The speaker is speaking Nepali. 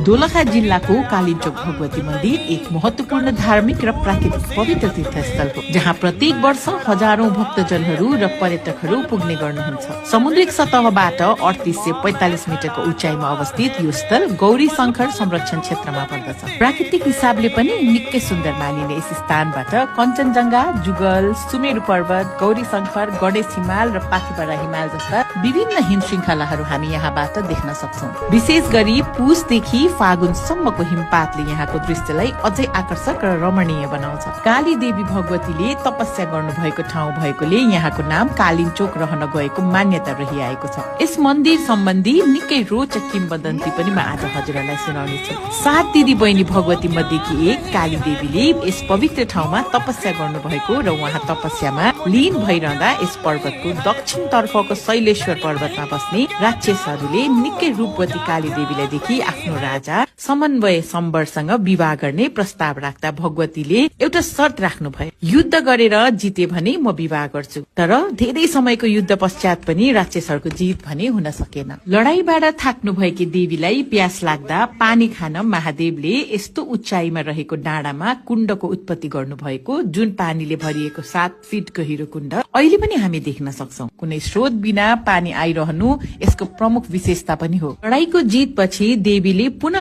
दोलखा जिल्लाको कालिचोक भगवती मन्दिर एक महत्वपूर्ण धार्मिक र प्राकृतिक पवित्र तीर्थस्थल हो, जहाँ प्रत्येक वर्ष हजारौं भक्तजनहरू र पर्यटकहरू पुग्ने गर्नुहुन्छ। समुद्रिक सतहबाट 3845 मिटरको उचाइमा अवस्थित यो स्थल गौरी शंकर संरक्षण क्षेत्रमा पर्दछ। प्राकृतिक हिसाबले पनि निकै सुन्दर मानिने यस स्थानबाट कञ्चनजंघा, जुगल, सुमेरु पर्वत, गौरी शंकर, गणेश हिमाल र पाथिभरा हिमाल जस्ता विभिन्न हिम श्रृङ्खलाहरू हामी यहाँबाट देख्न सक्छौं। विशेष गरी पुसदेखि फागुनसम्मको हिमपातले यहाँको दृश्यलाई अझै आकर्षक र रमणीय बनाउँछ। काली देवी भगवतीले तपस्या गर्नुभएको ठाउँ भएकोले यहाँको नाम कालिचोक रहन गएको मान्यता रहिआएको छ। यस मन्दिर सम्बन्धी निकै रोचक किंवदन्ती पनि म आज हजुरहरूलाई सुनाउने छु। 7 दिदी बहिनी भगवती मध्येकी एक काली देवीले यस पवित्र ठाउँमा तपस्या गर्नुभएको र उहाँ तपस्यामा लीन भइरहँदा यस पर्वतको दक्षिण तर्फको शैलेश्वर पर्वतमा बस्ने राक्षसहरूले निकै रूपवती काली देवीलाई देखि आफ्नो राजा समन्वय सम्बरसँग विवाह गर्ने प्रस्ताव राख्दा भगवतीले एउटा शर्त राख्नु भयो, युद्ध गरेर जिते भने म विवाह गर्छु। तर धेरै समयको युद्ध पश्चात पनि राक्षसहरूको जित भने हुन सकेन। लडाईबाट थाक्नु भएकी देवीलाई प्यास लाग्दा पानी खान महादेवले यस्तो उचाइमा रहेको डाँडामा कुण्डको उत्पत्ति गर्नु भएको, जुन पानीले भरिएको 7 फिट गहिरो कुण्ड अहिले पनि हामी देख्न सक्छौं। कुनै स्रोत बिना पानी आइरहनु यसको प्रमुख विशेषता पनि हो। लडाईको जितपछि देवीले पुनः